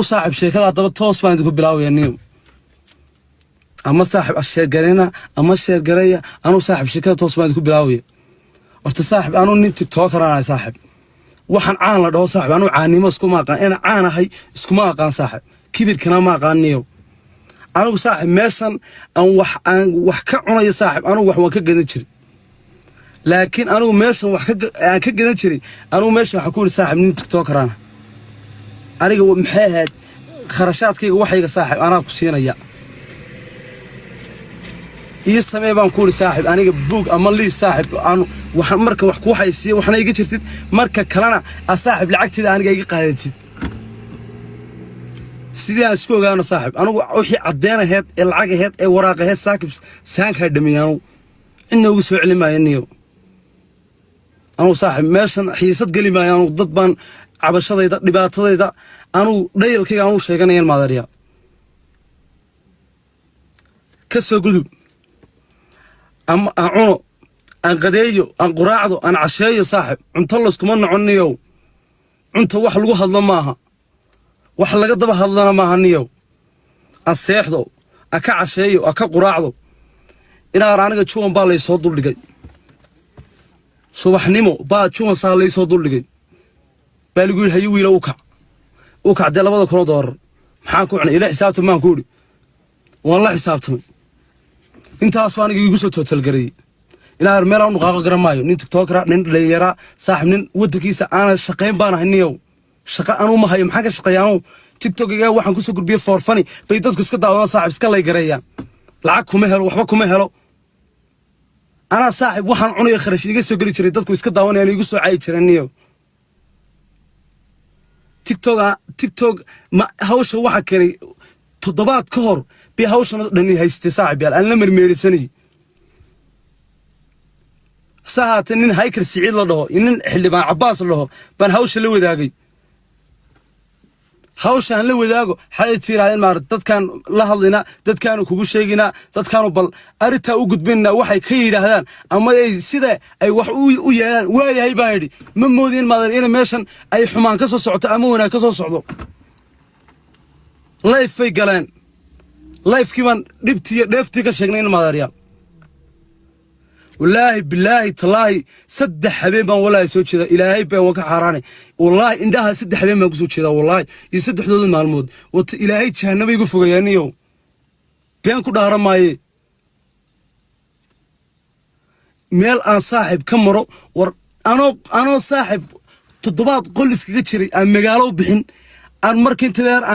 Saaxib, sheekada haddaba toos baan idinku bilaabaya niyo. Ama saaxib share gareyna ama share gareeya. Anuu saaxib sheekada toos baan idinku bilaabaya. Horta saaxib, anuu nin TikToker aan ahay saaxib. Waxaan caan la dhaho saaxib, anuu caannimo iskuma aqaan. Inaan caan ahay iskuma aqaan saaxib, kibirkana ma aqaan niyo. Anigu saaxib, meeshan aan wax ka cunayo saaxib, anugu wax waan ka gadan jiray, laakiin anigu meeshan wax aan ka gadan jiray, anigu meeshan waxaan ku yidhi saaxib, nin TikToker aan aniga maxay ahayd kharashaadkayga waxayga saaxib anaa ku siinaya, ii samee baan ku yidhi saaxib. Aniga buug ama liis saaxib aan wax marka wax ku haysiiyo waxna iga jirtid, marka kalena a saaxib lacagteeda aniga iga qaadatid, sidii aan isku ogaano saaxib. Anigu wixii caddeen aheyd ee lacag aheyd ee waraaq aheyd saakib saankaa dhameeyey, anugu cidna ugu soo celin maayo niyo. Anugu saaxib meeshan xiisad geli maayo. Anugu dad baan cabashadayda, dhibaatadayda, anugu dhayalkayga anugu sheeganayan maadarya ka soo gudub. Ama aan cuno, aan qadeeyo, aan quraacdo, aan casheeyo saaxib, cunto layskuma noqon niyow. Cunto wax lagu hadlo maaha, wax laga daba hadlana maaha niyow. Aan seexdo, aan ka casheeyo, aan ka quraacdo. Inaar aniga juwan baa laysoo duldhigay subaxnimo, baa juwan saa laysoo duldhigay, baa lagu yidhi: "Haye wiila, u kac, u kac." Dee $2,000 maxaan ku cunay? Ila xisaabtan baan ku idhi. Waan la xisaabtamay, intaasoo aniga iigu soo tootalgareeyey. Inaar meel aan dhaqaaqo garan maayo. Nin TikToker a, nin dhallinyaraa saaxib, nin waddankiisa aanan shaqayn baan ahay niyow. Shaqa anuu ma hayo, maxaan ka shaqeeya anuu? TikTokiga waxaan kusoo gudbiyey for funny bay dadku iska daawadaan saaxib, iska laygareeyaan. Lacag kuma helo, waxba kuma helo. Anaa saaxib waxaan cunayo kharash iga soo geli jiray, dadku iska daawanayaan, igu soo caayi jireen niyow. TikTok, TikTok ma hawsha waxa keenay toddobaad ka hor bay hawshan oo dhani haystay saaxib yaal, aan la mermeerisanayay. Hase ahaatee nin Haykar Siciid la dhaho iyo nin Xildhibaan Cabbaas la dhaho baan hawsha la wadaagay. Hawsha aan la wadaago xalay tiraadeen maarata, dadkaan la hadlaynaa, dadkaanu kugu sheegaynaa, dadkaanu bal arrintaa u gudbinaynaa, waxay ka yidhaahdaan ama ay sida ay wax u yeelaan. Waayahay baan idhi. Ma moodin maadan in meeshan ay xumaan ka soo socoto ama wanaag ka soo socdo. Live bay galeen, live kii baan dhibtii iyo dheeftii ka sheegnay in maadaryaal. Wallaahi, bilaahi, tallaahi, 3 habeen baan wallaahi soo jeedaa. Ilaahay baan waan ka xaaraanay wallaahi, indhaha 3 habeen baan kusoo jeedaa wallaahi, iyo saddexdooda maalmood wata Ilaahay jahanaba igu fogayaaniyow. Been ku dhaaran maaye. Meel aan saaxib ka maro war anoo saaxib toddobaad qol iskaga jiray, aan magaalo u bixin, aan markii inta dheer.